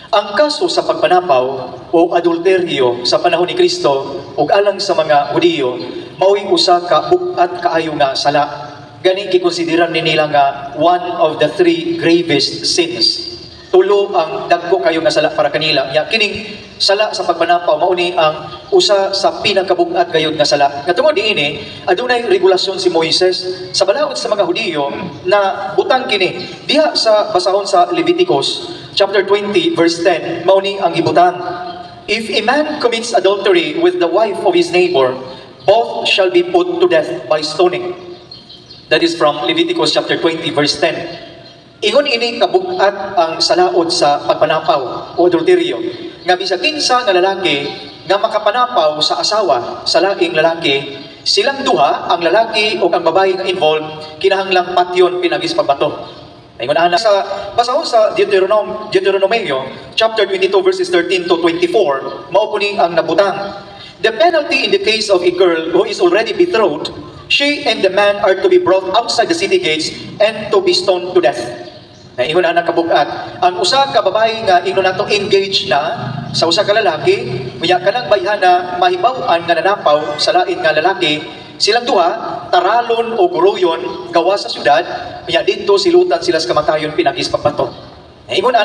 Ang kaso sa pagpanapaw o adulteryo sa panahon ni Kristo ug alang sa mga Hudiyo mao'y usa ka bug-at kaayo nga sala. Gani gikonsiderar ni nila nga one of the three gravest sins. Tulo ang dagko kayo nga sala para kanila. Ya kining sala sa pagpanapaw mao ni ang usa sa pinakabug-at gayud nga sala. Nga tungod niini, adunay regulasyon si Moises sa balaod sa mga Hudiyo na butang kini diha sa basahon sa Leviticus chapter 20 verse 10. Mao ni ang gibutang: "If a man commits adultery with the wife of his neighbor, both shall be put to death by stoning." That is from Leviticus chapter 20 verse 10. Ingon ini kabugat ang salaod sa pagpanapaw o adulteryo. Nga bisag kinsa nga lalaki nga makapanapaw sa asawa sa laing lalaki, silang duha, ang lalaki o ang babae nga involved, kinahanglang patyon pinaagi sa pagbato. Ingon ana sa basahon sa Deuteronomio chapter 22 verses 13 to 24, mao po ni ang nabutang. "The penalty in the case of a girl who is already betrothed: she and the man are to be brought outside the city gates and to be stoned to death." Na ingon ana kabugat. Ang usa ka babae nga ingon nato engaged na sa usa ka lalaki, unya kanang bayhana mahibaw-an nga nanapaw sa lain nga lalaki, silang duha taralon o guruyon gawa sa syudad, unya didto silutan sila sa kamatayon pinaagi sa pagbato. Na ingon